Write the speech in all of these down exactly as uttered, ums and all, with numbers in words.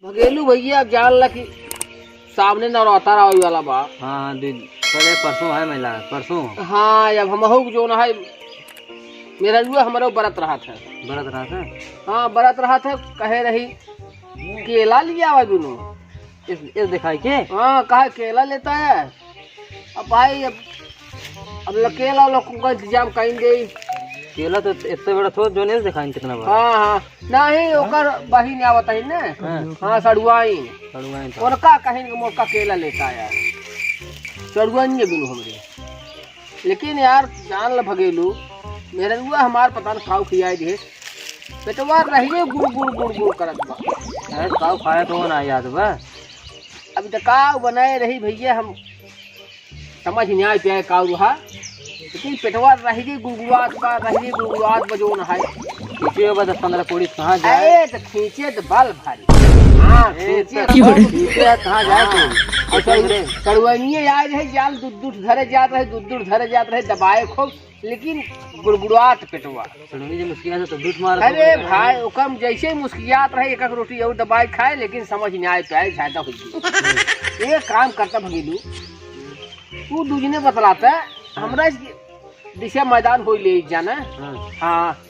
भगेलू भैया, अब जान ला कि सामने नवरात्र आवे वाला बा। हाँ, हाँ, दीदी, कल है, परसों है मेला, परसों। हाँ, अब हमहू के जौन है, मेहररुआ हमरो बरत रहत है। बरत रहत है? हाँ, बरत रहत है, कहे रही, "केला लिया आवा दुनो।" इस, इस दिखाई के? हाँ, कहा, "केला लेता है।" अब भाई, अब, अब लकेला वाला कुल का इंतजाम कइल दे। केला तो इतने बड़ा थो, जो नहीं दिखाइन कितना बड़ा। हाँ, हाँ। नहीं, ओकर बहिन आवत है ना। हाँ। हाँ, सड़ुआइन। सड़ुआइन था। उनका कहिन कि मोटका केला लेता यार। सड़ुआइन ये बिनु हमरे। लेकिन यार, जान ल भगेलू, मेहररुआ हमार पता न काऊ खियाई दे। पेटवा रहिए गुड़ गुड़ गुड़ गुड़ करत बा। अरे, काऊ खाया तो ना याद बा। अभी तो काऊ बनाए रही भैया, हम समझ नहीं आए पियाए काऊ रहा, लेकिन पेटवा रह गई गुड़गुड़ात बा, रह गई गुड़गुड़ात बा जौन है। खींचे बा दस पन्द्रह पूड़ी कहाँ जाए? अरे तो खींचे तो बल भारी। हाँ, ए, खींचे तो तो खींचे कहाँ जाए हाँ। तू? और सड़ु-, सड़ुआइनिये आए रहे जाल, दूध दूध धरे जात रहे, दूध दूध धरे जात रहे, दबाए खूब, लेकिन गुड़गुड़ात पेटवा। सड़ुआइनिये मुस्किया से तो दूध मार अरे दे। भाई, ओकम जैसे ही मुस्कियात रहे, एक एक रोटी और दबाए खाए, लेकिन समझ नहीं आए पाए, ज्यादा हो गई। एक काम करता भगेलू, तू दूजने बतलाता, हाँ। हमरा इसकी दिशा मैदान होई ले जाना। हाँ। हाँ।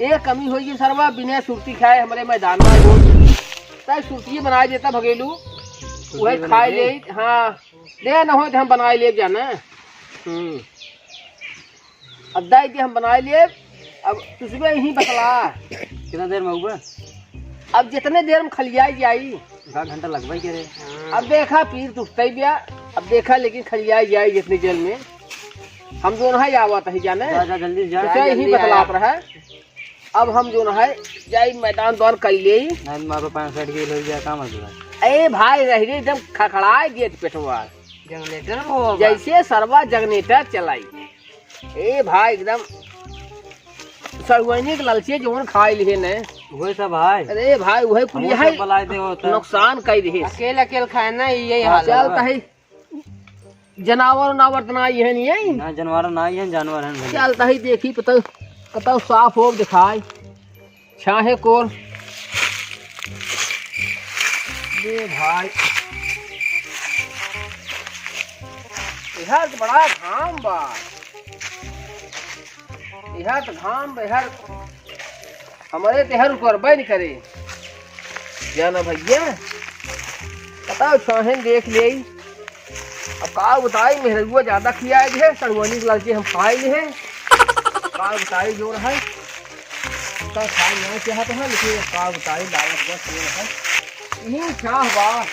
एक कमी होई कि सरवा बिना सुरती खाए हमरे मैदान में हो। तय सुरती बनाए देता भगेलू, सुरती वही बनाए खाए दे। ले। हाँ। दे न हो तो हम बनाए ले जाना। हम्म। अब दाई दे हम बनाए ले। अब तू सुबह यहीं बतला। कितना देर में हुआ? अब जितने देर में खलियाई जाई। आधा घंटा लगवाई के रे। अब देखा, पीर दुखता ही बिया। अब देखा, लेकिन खलियाई जाई जितनी देर में। हम जौन है आवत ही जाने। जा, जा, जल्दी जा। तो सही ही बतलात रहा। अब हम जौन है जाई मैदान दौन कर ले। नहीं, मारो पाँच साठ किलो हो गया, काम है पूरा। ए भाई, रह गई एकदम खखड़ाए दिए पेटवा। जनरेटर में होगा। जैसे सरवा जनरेटर चलाई। ए भाई, एकदम सड़ुआइनी के ललचे जौन खाए लिहे ने। वही सब है। अरे भाई, वही कुल हमहू है। सब बलाए दे होता। नुकसान कई दिहे। अकेल अकेल खाए ना, यही हाँ, हाल है। चलता है। जनावर उनावर तो ना आई है, नहीं है? ना, जानवर ना आई है, जानवर है भैया। चलता ही देखी, पता, पता साफ हो दिखाई। छाहे कोर। ये भाई। यार तो बड़ा घाम बा। यार तो घाम बा, यार। हमरे तो यार ऊपर बैन करे। जाना भैया, बताओ, छाहेन देख ले। अब का बताई, मेहरुआ ज्यादा खियाए जे, सड़ुआनी के ललचे हम खाए ले हैं। का बताई, जोर है, का खाए ना चाहत है, लेकिन अब का बताई, लालच बस ये है। इन्हीं चाह बा,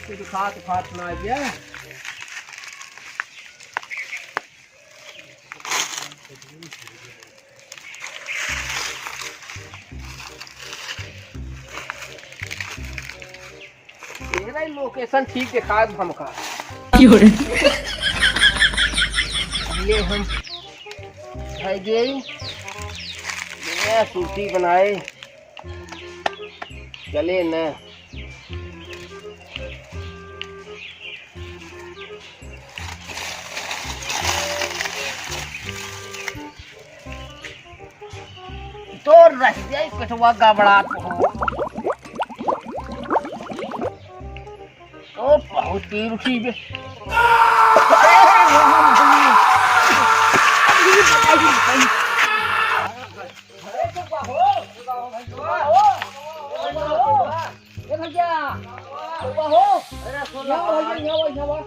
कुछ खात खात ना गया। तेरा ही लोकेशन ठीक दिखा दो हमका। क्यों रे? ले हम भाई गई, ये सूती बनाए, चले न। तो रह जाई पेटवा गबड़ात हो। ओ, बहुत पीर उठी बे। अरे, राम जी। अरे, चुप हो। ए भैया, बउआ हो। अरे, सुन ना, ना, भैया, यहाँ आओ, यहाँ आओ।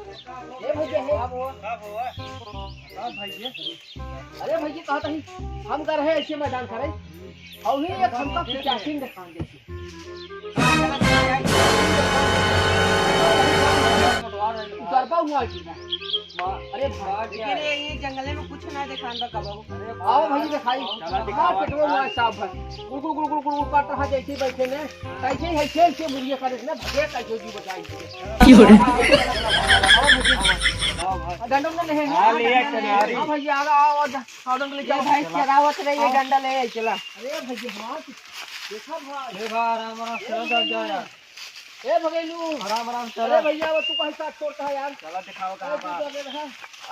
ए भैया, हे। का हुआ? का हुआ? का भैया? अरे भैया, कहत ही, हम कर रहे ऐसे मैदान करे। और ही एक हमका पिचासिन दिखान दे। गरबा हुआ जी। अरे भाई। लेकिन ये, ये जंगले में कुछ ना दिखान बा कबहू। आओ भाई दिखाई। चला हाँ, दिखावा। पेटवा हुआ है साहब भाई। गुड़ गुड़ गुड़ गुड़ गुड़ गुड़ काट रहा जैसे ही बैठे ने। कैसे ही है, खेल से मुर्गे करे ने, भगे कैसे जी बचाई। क्यों रे? आओ भाई। डंडा में नहीं है। हाँ, ले आ, चला, अरे। हाँ भैया, आ, आओ, आओ, जा। आओ, डंडा ले ये जाओ। भाई चरावत रही, ये आओ। डंडा ले आई, चला। अरे भैया, हाँ, देखा भाई। देखा, आराम, आराम से चल जाओ यार। ए भगेलू। आराम, आराम, चला। अरे भैया, वो तू कहीं साथ छोड़ता है यार। चला, दिखाओ कहाँ अरे तू बा। तो दे रहा।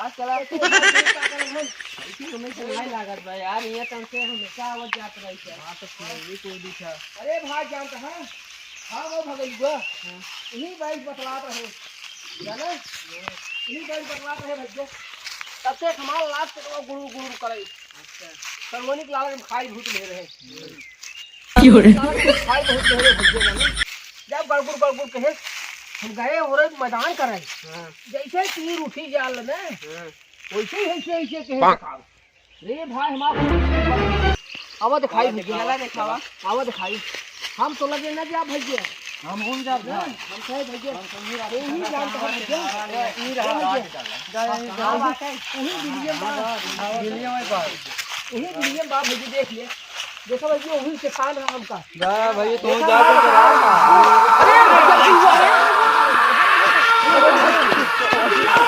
आ, चला। ए, तू कहाँ से आता है भाई? इसी हमें से नहीं लागत बा यार, ये तो से हमेशा आवत जात रही है। हाँ, तो कोई भी कोई भी था। अरे भाई, जानता है? हाँ, वो भगलुआ। हाँ। यही बैल बतलात रहे। जाने? यही बैल बतलात रहे भैया। तब से हमार लात से वो गुड़ुर गुड़ुर करे। अच्छा। सरवनी के लालच में खाई भूत ले रहे। क्यों रे? लालच में खाई भूत ले रहे भैया जाने। जब गड़गुड़ गड़गुड़ कहे, हम गए हो रहे मैदान करे। हाँ। जैसे तीर उठी जाल में, हाँ। वैसे ही ऐसे ऐसे कहे दिखाओ। रे भाई, हमार आवा दिखाई भैया। चला देखावा। आवा दिखाई। हम तो लगे ना जा भैया। हम हूँ जा ना, भैया। हम कहे भैया। हम समझी रहा तू ही था। जानत है भैया। ई रहा ए भैया। राज डाला। जा, जा, जा। हाँ, बात है। वही दुनिया में। दुनिया में बात। वही दुनिया में बात भैया, देख ले। देखो भैया, वही किसान है हमका। जा भैया, तू देखो जा भैया, के करा। अरे, भैया, तू जा।